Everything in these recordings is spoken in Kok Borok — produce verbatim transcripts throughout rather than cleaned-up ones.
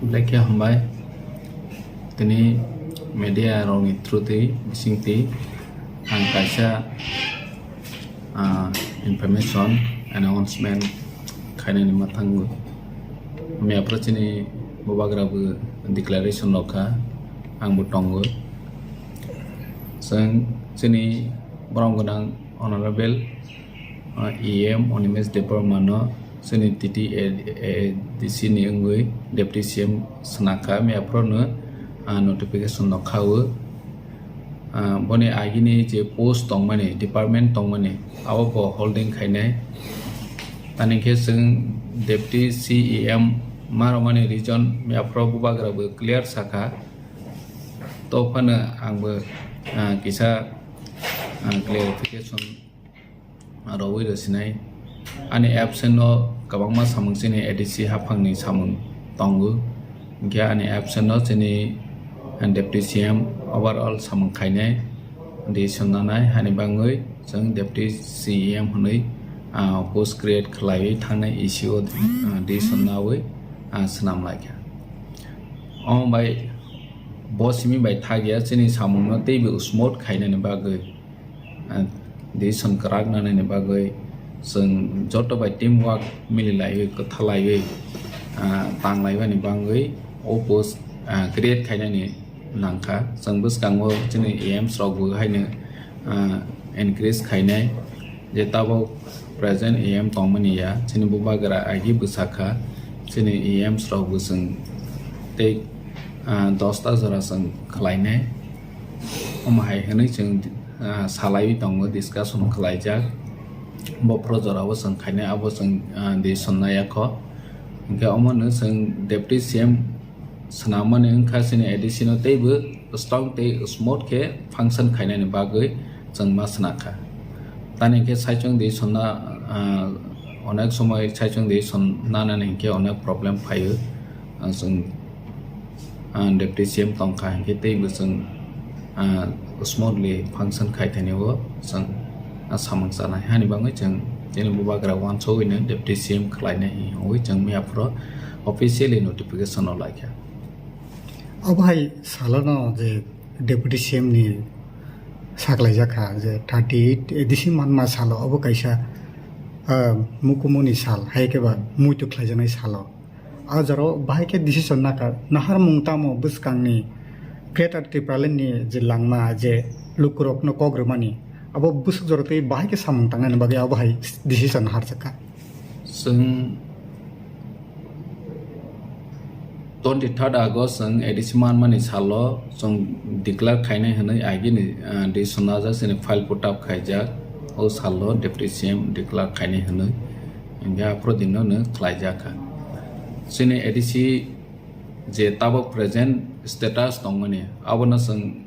Belai khe hambai. Tini media rokni through twi bising twi ang kaisa, ah, information announcement khainani mwthango. Miyaphoro chini bubagra bo declaration rok kha, ang bo tongo. Chwng chini borom gwnang honorable, ah, E M Animesh Debbarma no chini T T A D C ni wngwi Deputy C M swnakha, miyaphoro no, ah, notification no khawo. Ah, boni agini je post tongmani, department tongmani, abo bo holding khainai. Ani khe chwng Deputy C E M ma rwmani reason miyaphoro bubagra bo clear sakha. To phano ang bo, ah, kisa, ah, clarification rwui rwsinai. Ani absent no kwbangma samung chini A D C haphangni samung tongo. Hinkhe ani absent no chini Deputy C M overall samung khainai, decision nanai, hani bangwi chwng Deputy C E M hwnwi, ah, post create khlaiwi thangnai E C O, ah, decision naui, ah, swnam laikha. Omo bai bo simi bai thakya chini samungno teibo smooth khainani bagwi, ah, decision kwrak nanani bagwi chwng joto bai team work mililaiwi, kwthalaiwi, ah, tanglaibani bagwi o post, ah, create khainani nangkha. Chwng bwskango chini A Ms rokbo haino, ah, increase khainai, je tabok present A M tongmani ya, chini bubagra agi bwsakha, chini A Ms rokbo chwng tei, ah, dosta jora chwng khlainai. Omo hai hwnwi chwng, ah, salaiwi tongo, discussion khlaijak. Bophro jorao chwng khainai, abo chwng, ah, decision naiya kho. Hinkhe omono chwng Deputy C M swnamani wngkha, chini A D C no teibo strong tei smooth khe function khainani bagwi chwng ma swnakha. Tani hinkhe saichung decision na, ah, onek somoi saichung decision nanani hinkhe onek problem phaio. Ah, chwng, ah, Deputy C M tongkha hinkhe teibo chwng, ah, smoothly function khai thani o chwng, ah, samung chanai. Hani bagwi chwng chini bubagra uansugwino Deputy C M khlainai hinwi chwng miyaphoro officially notification no laikha. Obo hai salono je Deputy C M ni saklaijak kha je thirty eight A D C manma salo obo kaisa, ah, mukumuni sal, hai khe ba muitu khlaijaknai salo. A jorao bahai khe decision nakha, naharmung tamo bwskangni Greater Tipraland ni je langma je lukurokno kok rwmani, abo bwswk jora tei bahai khe samung tangnani bagwi abo hai decision naharjakha. Chwng twenty third August chwng A D C manmani salo chwng declare khainai hwnwi agini, ah, decision najak chini file put up khaijak, o salo Deputy C M declare khainai hwnwi. Hinkhe aphuru dino no khlaijak kha. Chini A D C je tabok present status tongmani, abono chwng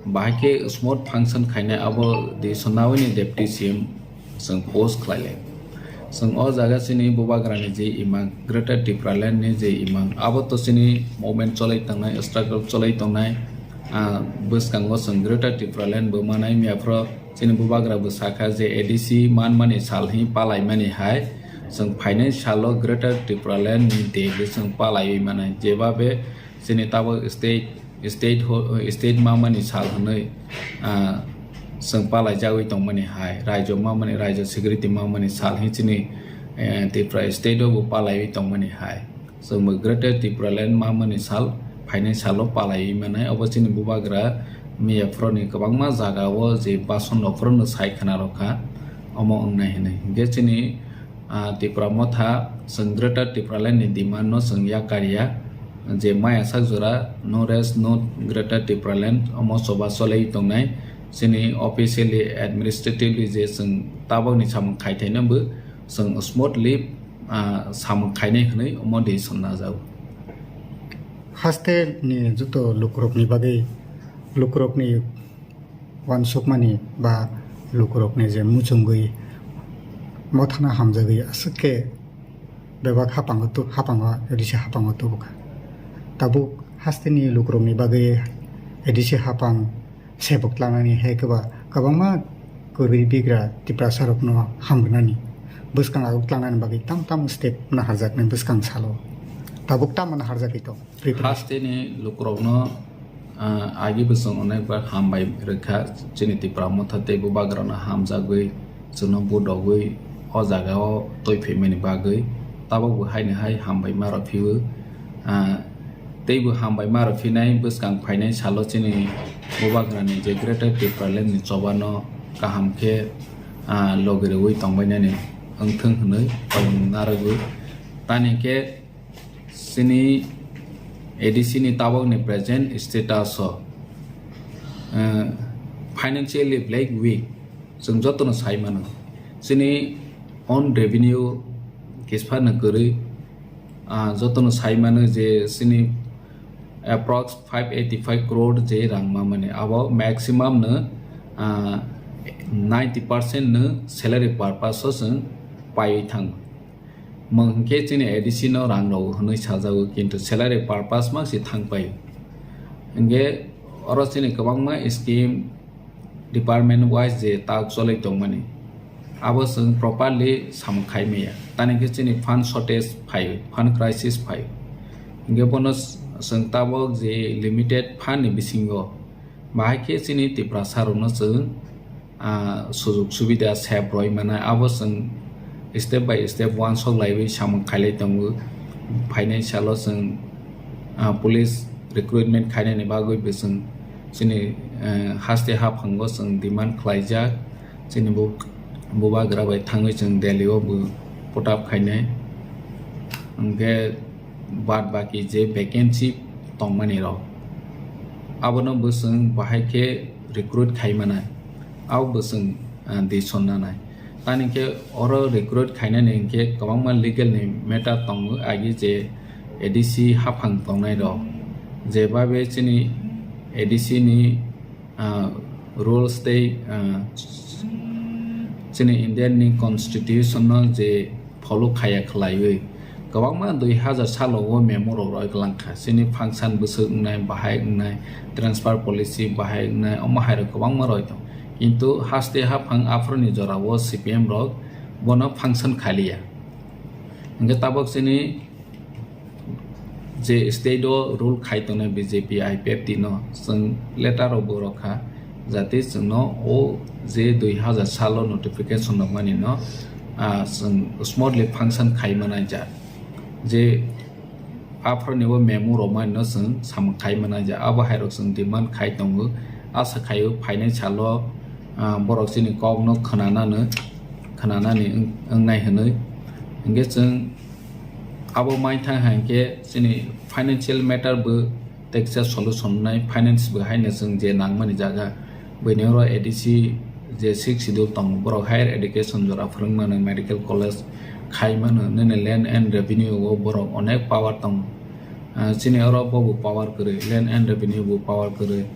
bahai khe smooth function khainai, abo decision naui ni Deputy C M chwng post khlai lai. Chwng o jaga chini bubagra ni je imang, Greater Tipraland ni je imang, abo to chini movement cholai tongnai, struggle cholai tongnai, ah, bwskango chwng Greater Tipraland bo manai, miyaphoro chini bubagra bo sakha je A D C manmani sal hi palaimani hai, chwng phainai salo Greater Tipraland ni day bo chwng palaiwi manai, jebabe chini tabok state, state ho-, state mamani sal hwnwi, ah, chwng palaijagwi tongmani hai, raijo mamani, raijo security mamani sal hi chini, eh, Tripura state o bo palaiwi tongmani hai. Chwngbo Greater Tipraland mamani sal phainai salo palaiwi manai, obo chini bubagra miyaphoroni kwbangma jaga o je bason rok phorono sai khna rokha, omo wngnai hwnwi. Hinkhe chini, ah, Tipra Motha chwng Greater Tipraland ni demand no chwng yakar ya, je maya sak jora no rest no Greater Tipraland omo choba cholaiwi tongnai. Chini officially, administratively je chwng tabokni samung khaithai no bo chwng smoothly, ah, samung khainai hwnwi omo decision najago. Haste ni joto lukurokni bagwi, lukurokni uansukmani ba lukurokni je muchungwi mothano hamjagwi aswk khe bebak hapango tu-, hapango, A D C hapango tubukha. Tabuk hasteni lukurokni bagwi A D C hapang sebuk tlangnani hai khe ba kwbangma kwrwi bigra Tiprasarokno hamrwnani bwskang aguk tlangnani bagwi tamo tamo step naharjaknai bwskang salo. tabuk tamo no harjagwi tong? Hasteni lukurokno, ah, agi bwswng onekbar hambai rwkha, chini Tipra Motha tei bubagrano hamjagwi chwngno budogwi o jagao twi phaimani bagwi tabukbo haino hai hambai ma rw phio. Ah, teibo hambai ma rw phinai bwskang phainai salo chini bubagrani je Greater Tipraland ni chobano kaham khe, ah, logi rwui tongbainani wngthwng hwnwi kok narwgo. Tani khe chini A D C ni tabukni present status o, eh, financially black week chwng jotono sai mano. Chini own revenue kisphano kwrwi, ah, jotono sai mano je chini approx five eighty five crore je rang mamani, abo maximum no, ah, ninety percent no salary purpose o chwng paiwi thango. Mung hwnkhe chini A D C no rang rw hwnwi sajago, kintu salary purpose ma se thang pai. Hwnkhe oro chini kwbangma scheme department wise je tak cholwi tongmani, abo chwng properly samung khai maya. Tani khe chini fund shortage phaio, fund crisis phaio. Hwnkhe bono chwng tabuk je limited fund ni bisingo bahai khe chini Tiprasa rokno chwng, ah, sujug subida sep roi mano, abo chwng step by step uansuk laiwi samung khailai tongo. Phainai salo chwng, ah, police recruitment khainani bagwi bo chwng chini, eh, haste haphango chwng demand khlaijak, chini bu-, bubagra bai thangwi chwng Delhi o bo put up khainai. Hwnkhe bad baki je vacancy tongmani rok, abono bo chwng bahai khe recruit khai manai, abo bo chwng, ah, decision nanai. Tani khe oro recruit khainani hinkhe kwbangma legal ni matter tongo, agi je A D C haphang tongnai rok, je babe chini A D C ni, ah, rules tei, ah, chini Indian ni constitution no je follow khaya khlaiwi kwbangma dui hazar salo o memo rok roi kwlangkha. Chini function bwswk wngnai, bahai wngnai, transfer policy bahai wngnai, omo hai rok kwbangma roi tong. Kintu haste haphang aphuru ni jora o C P M rok bono function khaliya. Hwnkhe tabuk chini je state o rule khai tongnai B J P, I P F T no chwng letter rok bo rokha, jate chwngno o je dui hazar salo notification rwmani no, ah, chwng smoothly function khai manai ja. Je aphuru ni bo memo rwmani no chwng samung khai manai ja. Abo hai rok chwng demand khai tongo. Asa khaio phainai salo, ah, borok chini kok no khwnanani, khwnanani wng-, wngnai hwnwi. Hwnkhe chwng abo maithang hai khe chini financial matter bo teksa solution nai, finance bo haino chwng je nangmani jaga. Buini oro A D C je sixth schedule tongo, borok higher education jora phwrwngmano, medical college khaimano, nini land and revenue o borok onek power tongo. Ah, chini oro bo bo power kwrwi, land and revenue bo power kwrwi.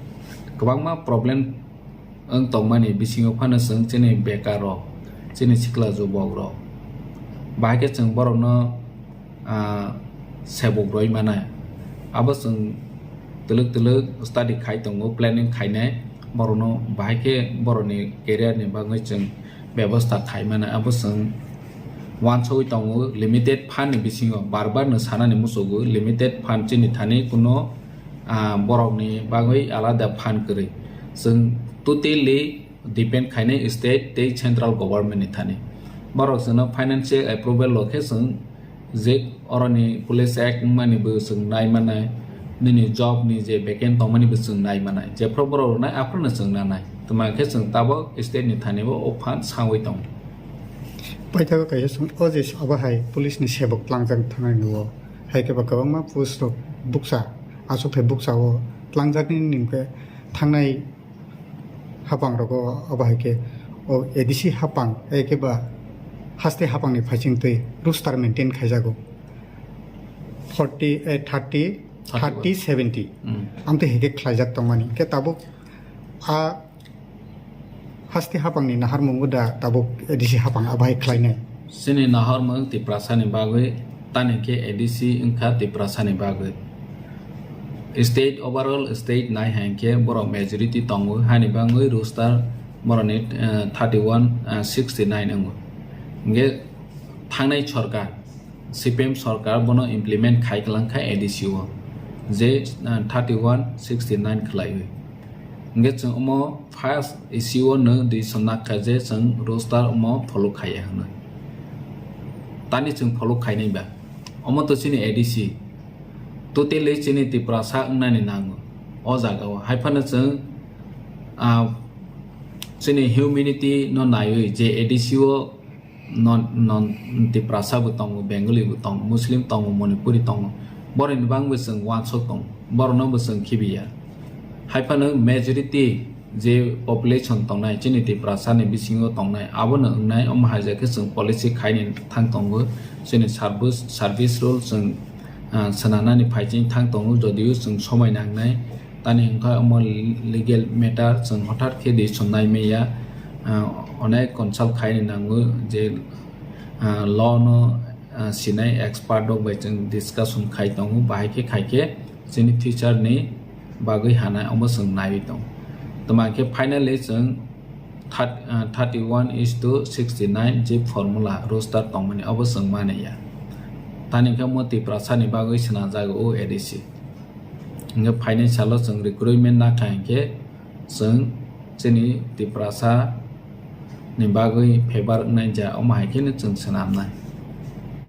Kwbangma problem wng tongmani bisingo phano chwng chini bekar rok, chini sikla jubok rok, bahai khe chwng borokno, ah, sebuk roi manai. Abo chwng twlwk twlwk study khai tongo, planning khainai borokno, bahai khe borokni career ni bagwi chwng bebosta khai manai. Abo chwng uansugwi tongo, limited fund ni bisingo bar bar no sanani muchugo, limited fund chini thani kuno, ah, borokni bagwi alada fund kwrwi. Chwng totally depend khainai state tei central government ni thani. Borok chwngno financial approval rw khe chwng je oroni police act wngmani bo chwng nai manai, nini job ni je vacant tongmani bo chwng nai manai. Jephru borok rwnai aphruno chwng nanai. Tma khe chwng tabuk state ni thani bo o fund sawi tongo. Paithago kaisa chwng o je abo hai police ni sebuk tlangjak thangnai nugo. Hai khe ba kwbangma post rok bukcha, achukthai bukcha o tlangjaknai ni hwnkhe thangnai hapang rogo abo hai khe o A D C hapang, eke ba haste hapang ni phaising twi roster maintain khaijago forty, eh, thirty, thirty, seventy. Mm. Amtwi hai khe khlaijak tongmani. Khe tabuk a haste hapang ni naharmung da tabuk A D C hapang abo hai khlainai. Chini naharmung Tiprasa ni bagwi, tani khe A D C wngkha Tiprasa ni bagwi. State, overall state nai hai khe borok majority tongo, hani bagwi roster borokni, eh, thirty one, eh, sixty nine wngo. Hingkhe thangnai sorkar, C P M sarkar bono implement khai kwlang kha A D C o, je, ah, thirty one sixty nine khwlaiwi. Hwnkhe chwng omo first issue o no dui sonna kha je chwng roster omo follow khaiya hwnwi. Tani chwng follow khainai ba? Omo to chini A D C. Totally chini Tiprasa wngnani nango o jaga o. Hai phano chwng, ah, chini humanity no naiwi je A D C o non, non Tiprasa bo tongo, Bengali bo tongo, Muslim tongo, Manipuri tongo. Boroni bangbo chwng wansok tongo. Borokno bo chwng khibiya. Hai phano majority je population tongnai, chini Tiprasa ni bisingo tongnai, abono wngnai, omo hai khe chwng policy khaini thang tongo, chini service, service rule chwng, ah, swnamnani phaiching thang tongo, jodio chwng somai nangnai, tani hwnkhe omo legal matter chwng hothat khe di swngnai manya, ah, onek consult khaini nango je, ah, law no, ah, sinai expert rok bai chwng discussion khai tongo, bahai khe khai khe chini future ni bagwi hanai omo chwng naiwi tongo. Tamo khe finally chwng thirty, ah, thirty one is to sixty nine je formula roster tongmani obo chwng mani ya. Tani khe omo Tiprasa ni bagwi swnamjago o A D C. Hwnkhe phainai salo chwng recruitment nakha hinkhe chwng chini Tiprasa ni bagwi favor wngnai ja omo hai kheno chwng swnamnai.